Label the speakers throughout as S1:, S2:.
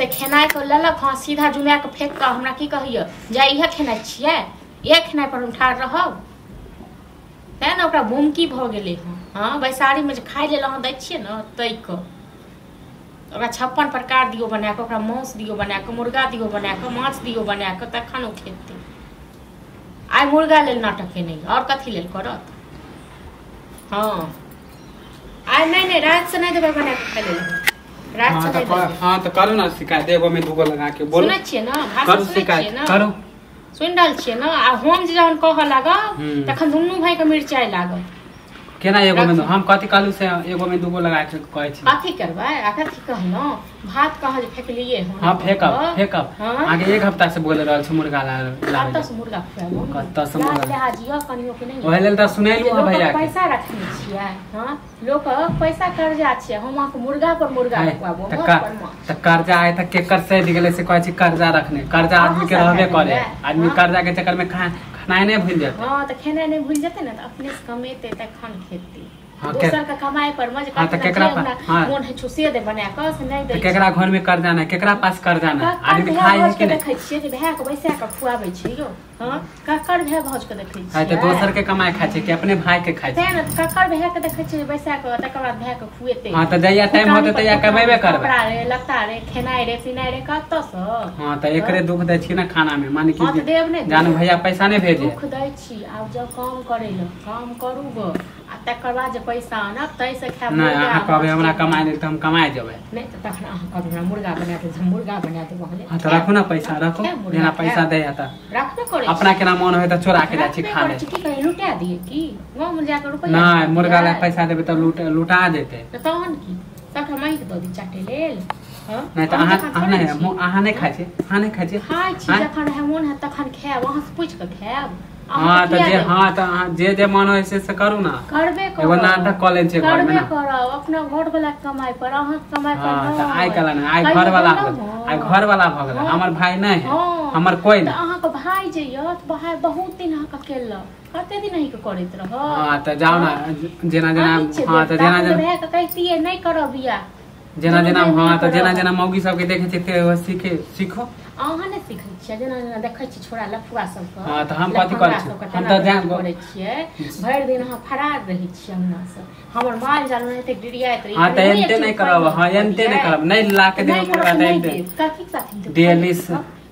S1: से खेनाइ के लेलक हँ, सीधा जुमा के फेंक कऽ हमरा की कहैया, जा इएह खेनाइ छियै, इएह खेनाइ पर हम ठाढ़ रहब। तेँ ने ओकरा बुमकी भऽ गेलै हँ। हँ, बैसारीमे जे खाइ लेल अहाँ दै छियै ने ताहिके ओकरा 56 प्रकार दियौ बना कऽ, ओकरा मासु दियौ बना कऽ, मुर्गा दियौ बना कऽ, माछ दियौ बना कऽ, तखन ओ खेतै। आइ मुर्गा लेल नाटक केने यऽ, आओर कथी लेल करत? हँ, आइ नहि नहि, रातिसँ नहि देबै बना कऽ खाइ लेल, रातिसँ
S2: हाँ
S1: नहि
S2: तऽ
S1: देबै।
S2: हाँ तऽ करू ने शिकायत, एगो में दूगो लगा के बोलू।
S1: सुनै छियै ने भाषा?
S2: करू
S1: सुनै छियै
S2: शिकायत
S1: ने?
S2: करू।
S1: सुनि रहल छियै ने? आ हम जे जहन कहऽ लागब तखन दुनू भाइके मिरचाइ लागत।
S2: केना एगो में हम कथी कहलू से एगो में दूगो लगा के कहै छी?
S1: कथी करबै आ कथी कहलहुँ? भात कहाँ जे फेकलियै हन?
S2: हाँ, फेकब फेकब।
S1: हाँ?
S2: अहाँके एक हफ्ता से बोल रहल छी मुर्गा लाबै।
S1: कतऽ से मुर्गा खुआबू?
S2: कतऽ से मुर्गा?
S1: लाज लिहाज यऽ कनियो के नहि?
S2: ओहि लेल तऽ सुनेलहुँ हँ
S1: लोकक
S2: भैया के।
S1: पैसा रखने छियै? हँ, लोकक पैसा कर्जा छियै, हम अहाँके मुर्गा पर मुर्गा
S2: है,
S1: खुआबू,
S2: तऽ
S1: माछ
S2: कर
S1: पर माछ।
S2: तऽ कर्जा आइ तक केकर सधि गेलै से कहै छी कर्जा रखने? कर्जा
S1: अहाँ
S2: आदमी के
S1: सब
S2: रहबे
S1: खा
S2: करे।
S1: लेबै।
S2: आदमी
S1: हाँ।
S2: कर्जा के चक्कर में खानाइ नहि भूल जेतै।
S1: हँ, तऽ खेनाइ नहि भूल जेतै ने तऽ अपने से कमेतै तखन खेतै।
S2: हाँ,
S1: दोसर के कमाइ पर मज
S2: हाँ, तऽ केकरा हाँ।
S1: मोन होइ छौ से दे बना कऽ, से नहि
S2: तऽ
S1: दै।
S2: केकरा घर में कर्जा नहि, केकरा पास कर्जा नहि?
S1: ककर
S2: आदमी
S1: भाय
S2: खाइ है
S1: भाउज
S2: कि
S1: के
S2: नहि?
S1: देखै छियै जे भाय के बैसा कऽ खुआबै छै यौ? हँ, ककर भाय भाउज के देखै
S2: है तऽ
S1: छियै?
S2: दोसर के कमाइ खाइ छै कि अपने भाय के खाइ छै?
S1: तें ने, ककर भाय के देखै छियै जे बैसा कऽ तकर बाद भाय के खुएतै?
S2: हाँ तऽ जहिया टाइम होतै तहिया कमेबे करबै।
S1: कपड़ा रे, लत्ता रे, खेनाइ रे, पिनाइ रे, कतऽसँ?
S2: हाँ तऽ एकरे दुख दै छी ने खाना में, माने
S1: हाँ
S2: कि
S1: तऽ देब नहि?
S2: जानू भैया पैसा नहि भेजे।
S1: दुख दै छी? आब जाउ काम करै लए, काम करू गो आ तकर बाद जे पैसा आनब ताहिसँ खायब
S2: नहि
S1: मुर्गा,
S2: अहाँ कहबै
S1: माछ।
S2: हमरा कमाइ लेल तऽ हम कमाइ जेबै।
S1: नहि तऽ तखन अहाँ कहबै हमरा मुर्गा बना देब, हम मुर्गा बना देब अहाँ लेल।
S2: हाँ तऽ राखू ने पैसा, राखू।
S1: खायब मुर्गा,
S2: जेना पैसा
S1: खायब।
S2: दै है तऽ
S1: राखबे करै
S2: अपना केना मन होइ तऽ चोरा के जाइ छी
S1: राखबे
S2: खा
S1: करै
S2: ले।
S1: छी। की कही, लुटा दियै की गाँवमे जाकऽ रुपैआ?
S2: नहि, मुर्गा लए पैसा देबै तऽ लुटा जेतै।
S1: तऽ तहन की सबटा माँगि दऽ दी चाटे लेल? हँ?
S2: नहि तऽ
S1: अहाँ
S2: अहाँ
S1: जकाँ
S2: अहाँ
S1: थोड़े
S2: नहि
S1: छी।
S2: अहाँ नहि खाइ छी, अहाँ नहि खाइ छी?
S1: खाइ छी।
S2: आँय?
S1: जखन रहै मोन हैत तखन खायब, अहाँ से पूछि कऽ खायब?
S2: हाँ
S1: अहाँके
S2: तऽ
S1: किया
S2: जे
S1: देब?
S2: हाँ तऽ अहाँ जे जे मन होइ से से करू ने।
S1: करबे
S2: एगो
S1: करब।
S2: नाटक कऽ लै छियै घरमे
S1: करबे
S2: ने।
S1: करब अपना घर वाला के कमाइ पर, अहाँके कमाइ पर
S2: हाँ तऽ आइ
S1: नहि।
S2: काल्हि ने आइ
S1: कहियो
S2: घर वाला
S1: देलहुँ
S2: भऽ गेल, आइ
S1: हँ?
S2: घर वाला भऽ गेलै।
S1: हाँ।
S2: हमर भाय नहि है,
S1: हाँ।
S2: हमर कोइ
S1: तऽ
S2: नहि।
S1: अहाँके भाय जे यऽ तऽ भाय बहुत दिन अहाँके केलक, कते दिन अहींके करैत रहत?
S2: हाँ तऽ जाउ
S1: हाँ?
S2: ने जेना जेना
S1: अहीं छियै
S2: हाँ तऽ
S1: देवता,
S2: जेना
S1: हम तऽ
S2: जेना
S1: भायके कहितियै नहि करब बियाह।
S2: जेना
S1: दुनू
S2: जेना
S1: भाय
S2: हाँ
S1: नहि
S2: तऽ जेना
S1: करब।
S2: जेना मौगी सबके देखै छियै ते ओ सीखे सीखो।
S1: अहाँ नहि सीखै छियै? जेना जेना देखै छियै छोरा लफुआ सबके,
S2: हाँ तऽ हम कथी
S1: लफंगा
S2: करै छी?
S1: सबके
S2: हम
S1: तेना
S2: तऽ
S1: तेना
S2: जान
S1: करै छियै। भरि दिन अहाँ फरार रहै छियै अंगनासँ, हमर माल जाल ओनाहिते डिरियाइत रहै।
S2: हाँ
S1: कनि
S2: तऽ
S1: नहि
S2: एनते
S1: एक
S2: नहि
S1: चूर
S2: करब।
S1: पानि
S2: हाँ, एनते नहि
S1: दियै।
S2: करब, नहि ला के
S1: नहि
S2: देबै
S1: करब
S2: मुर्गा
S1: तऽ
S2: तऽ
S1: नहि
S2: एनते
S1: देब। कथीके साथी देब?
S2: डेली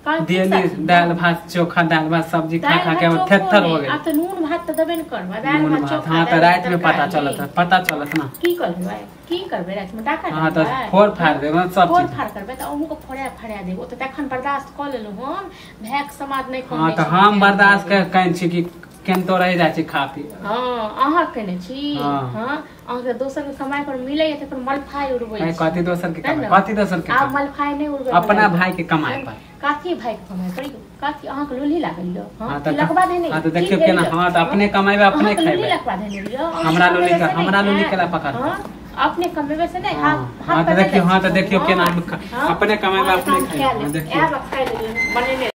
S1: कथीके
S2: डेली
S1: साथी देब?
S2: दालि भात चोखा, दालि भात सब्जी खा
S1: दालि
S2: खा
S1: भात
S2: के
S1: चोखो
S2: थेथर हो
S1: नहि।
S2: गेल।
S1: आब तऽ नून भात तऽ देबे ने करबै, दालि
S2: नून
S1: भात
S2: भात
S1: चोखा,
S2: हाँ तऽ
S1: दालि भात
S2: रातिमे पता
S1: तरकारी।
S2: चलत, पता चलत ने।
S1: की करबै, की करबै रातिमे? डाका
S2: हाँ तऽ
S1: डालबै?
S2: फोड़ फाड़ देबै सब
S1: फोड़
S2: चीज।
S1: फाड़ करबै तऽ अहूँके फोड़ा फड़ा देब। ओ तऽ तखन बर्दाश्त कऽ लेलहुँ हम, भायके समाद नहि
S2: हाँ
S1: कहने
S2: तऽ
S1: छी
S2: हम
S1: भायके
S2: बर्दाश्त
S1: दियादनी।
S2: केने छी कि केनतो रहि जाइ छी खा पी।
S1: हँ, अहाँ केने छी।
S2: हाँ।
S1: हँ, अहाँके दोसरके कमाइ पर मिलैया तऽ मलफाइ उड़बै
S2: है,
S1: छी।
S2: कथी दोसर के
S1: तैं
S2: कमाइ?
S1: ने।
S2: कथी दोसर के
S1: आब
S2: कमाइ?
S1: मलफाइ नहि उड़बै
S2: अपना
S1: वाला।
S2: भाय के कमाइ पर।
S1: कथी भाय के कमाइ पर यौ? कथी अहाँके लुल्ही लागल यौ?
S2: हाँ
S1: हँ,
S2: तऽ
S1: की लकवा धेने
S2: हाँ
S1: यौ?
S2: तऽ
S1: की
S2: देखियौ
S1: भेल
S2: केना
S1: यौ?
S2: हाँ तऽ अपने कमेबै अपने
S1: अहाँके लुल्ही
S2: खेबै।
S1: लकवा धेने यौ? अहाँ
S2: हमरा
S1: कमेबै
S2: लुल्ही
S1: से नहि
S2: हमरा लुल्ही
S1: हैत?
S2: केला पकड़तै?
S1: हँ, अपने कमेबै से नहि?
S2: हाँ
S1: हाथ
S2: हाँ
S1: हाथ
S2: तऽ
S1: पर नहि
S2: देखियौ
S1: दै
S2: हाँ
S1: छी
S2: तऽ देखियौ
S1: कहूँ?
S2: केना हम
S1: हँ
S2: अपने कमेबै
S1: हँ, तऽ
S2: अपने
S1: हम
S2: खेबै।
S1: खाय
S2: हाँ
S1: लेब,
S2: देखियौ।
S1: आयब आ खाय लेब बनेने।